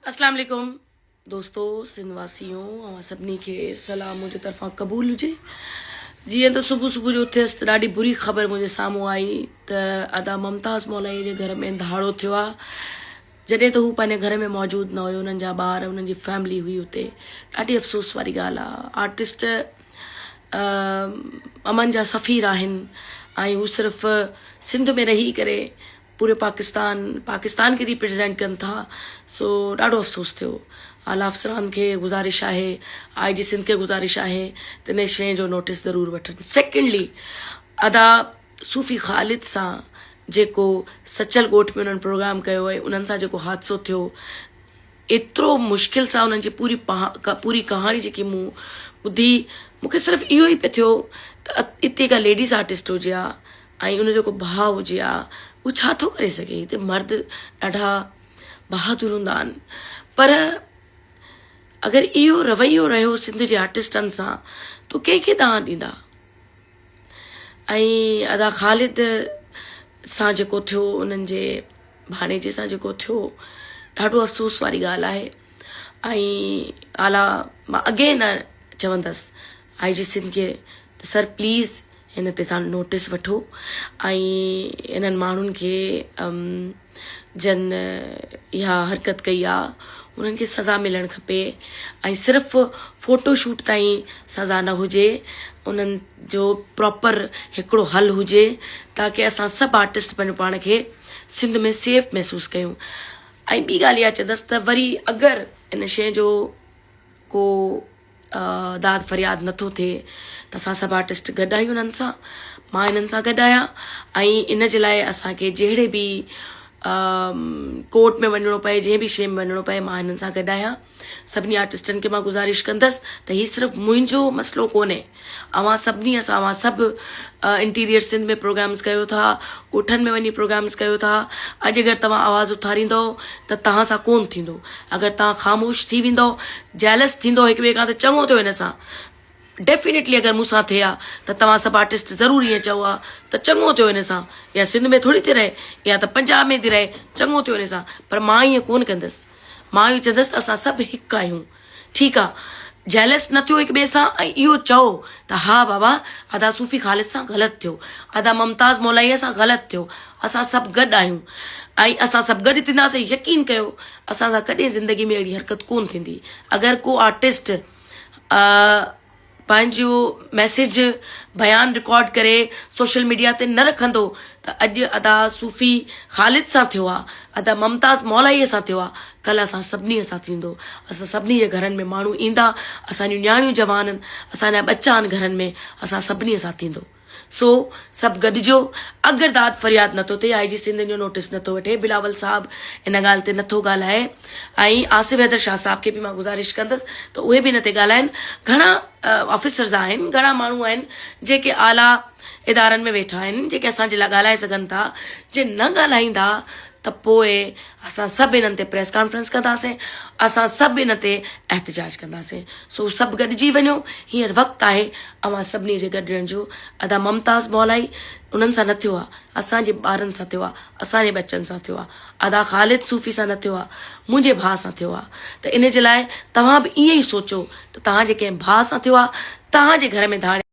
اسلام عليڪم دوستو سنڌ واسيو اوهان سڀني کي سلام منهنجي طرفان قبول هجي جيئن ته صبح صبح جو اٿيس ته ڏاڍي بري خبر منهنجي سامهون آئي ته ادا ممتاز مولائي جي گهر ۾ ڌاڙو ٿيو آهي جڏهن ته هو پنهنجي گهر ۾ موجود نه هيو انهن جا ٻار انهن جي فيملي هئي اتي ڏاڍي افسوس واري ڳالهه آهي آرٽسٽ امن جا سفير آهن ۽ هو صرف سنڌ ۾ رهي ڪري پوري پاڪستان پاڪستان کي ريپريزينٽ ڪن ٿا سو ڏاڍو افسوس ٿيو اعليٰ افسران کي گذارش آهي آء جي سنڌ کي گذارش آهي ته ان شيء جو نوٽيس ضرور وٺن سيڪنڊلي ادا صوفي خالد سان جيڪو سچل ڳوٺ ۾ انهن پروگرام ڪيو ۽ انهن سان جيڪو حادثو ٿيو ايترو مشڪل سان انهن جي پوري پوري ڪهاڻي جيڪي مون ٻڌي مون کي صرف اهو ئي پئي ٿيو ته اتي ڪا ليڊيز آرٽسٽ هجي ها ۽ ان جو ڪو ڀاء هجي ها هو ڇا ٿو ڪري سگهي هتي مرد ڏاڍا بهادر هوندا آهن پر اگر اهو رويو رهيو سنڌ جي آرٽسٽن سان تو ڪنهن کي دانهن ڏيندا ۽ ادا خالد سان جيڪو ٿيو انهن جي ڀاڻيجي سان جيڪو ٿيو ڏاڍو افسوس واري ڳالهه آهي ۽ اعليٰ مان اگين چوندس آء جي سنڌ کي ته سر پليز هن تي تان نوٽس وٺو ۽ انهن ماڻهن کي جن اها حرڪت ڪئي آ انهن کي سزا ملڻ کپي ۽ صرف فوٽو شوٽ تائين سزا نه هجي انهن جو پراپر هڪڙو حل هجي تاڪه اسان سڀ آرٽسٽ پنهنجو پاڻ کي سنڌ ۾ سيف محسوس ڪيون ۽ ٻي ڳالهه اها چوندس ته وري اگر ان شيء جو ڪو داد فرياد نٿو ٿئي ته اسان سڀ آرٽسٽ گڏ آهيون انهن سان مان انهن سان گڏ آهيان ۽ ان جي لاء اسانکي جهڙي به ڪورٽ ۾ وڃڻو پئي جنهن به شيء ۾ وڃڻو پئي مان انهن سان گڏ آهيان سڀني آرٽسٽن کي مان گذارش ڪندس ته هي صرف منهنجو مسئلو ڪونهي اوهان سڀني اسان اوهان سڀ انٽيريئر سنڌ ۾ پروگرامز ڪيو ٿا ڳوٺن ۾ وڃي پروگرامز ڪيو ٿا اڄ اگر توهان آواز اٿاريندو ته توهان سان ڪون ٿيندو اگر توهان خاموش ٿي ويندو جيلس ٿيندو هڪ ٻئي کان ته چڱو ٿيو هن سان ڊيفينيٽلي اگر مون سان ٿئي ها ته توهان سڀ آرٽسٽ ضرور ائين چئو ها ته چڱو ٿيو هن سان يا سنڌ ۾ ٿوري ٿي رهي يا ته پنجاب ۾ ٿي رهي چڱو ٿيو هن سان پر مان ائين ڪون ڪندس مان اهو چوندس ته اسان سڀ هڪ آهيون ٺيڪ آ جيلس نه ٿيو هڪ ٻئي سان ۽ اهو چئو ته ها بابا ادا صوفي خالد سان غلط ٿيو ادا ممتاز مولائي سان غلط ٿيو اسان سڀ گڏ آهيون ۽ اسان سڀ گڏ ٿينداسين يقين ڪيو اسان سان ڪڏهن زندگي ۾ اهڙي حرڪت ڪون ٿيندي اگر ڪو آرٽسٽ پنهنجو ميسيج بيان رڪارڊ ڪري سوشل ميڊيا تي نه رکندو ته اڄ ادا صوفي خالد سان ٿيو آ ادا ممتاز مولائي سان ٿيو آ ڪلهه اسان سڀني سان ٿيندو اسان سڀني جي گهرن ۾ ماڻهو ايندا اسان جون نياڻيون جوان آهن اسان جا ٻچا آهن گهرن ۾ اسان سڀني سان ٿيندو سو سڀ گڏجو اگر داد فرياد نٿو ٿئي آء جي سنڌ جو نوٽيس نٿو وٺي بلاول صاحب ان ڳالهه تي نٿو ڳالهائي ۽ آصف حيدر شاهه صاحب کي به مان گذارش ڪندس ته اهي به ان تي ڳالهائن گهڻا آفيسرز آهن گهڻا ماڻهو آهن جيڪي اعليٰ ادارن ۾ ويٺا آهن جيڪي اسان جي لاء ڳالهائي سگهن ٿا جي نه ڳالهائيندا ته پوء اسان سڀ انهن تي پريس ڪانفرنس ڪنداسين اسان سڀ ان تي احتجاج ڪنداسين سو سڀ گڏجي وڃو هينئر وقت آهي اوهان سڀني جي گڏجڻ جو ادا ممتاز مولائي انهن سان نه ٿيو آ اسان جي ٻارن سان ٿيو آ اسان جي ٻچن سان ٿيو آ ادا خالد صوفي سان نه ٿيو آ منهنجي ڀاء سان ٿيو آ ته ان جي لاء توهان به ائين ئي سوچو ته توهان جي ڪنهن ڀاء سان ٿيو آ توهان جي گهر ۾ ڌاڙي.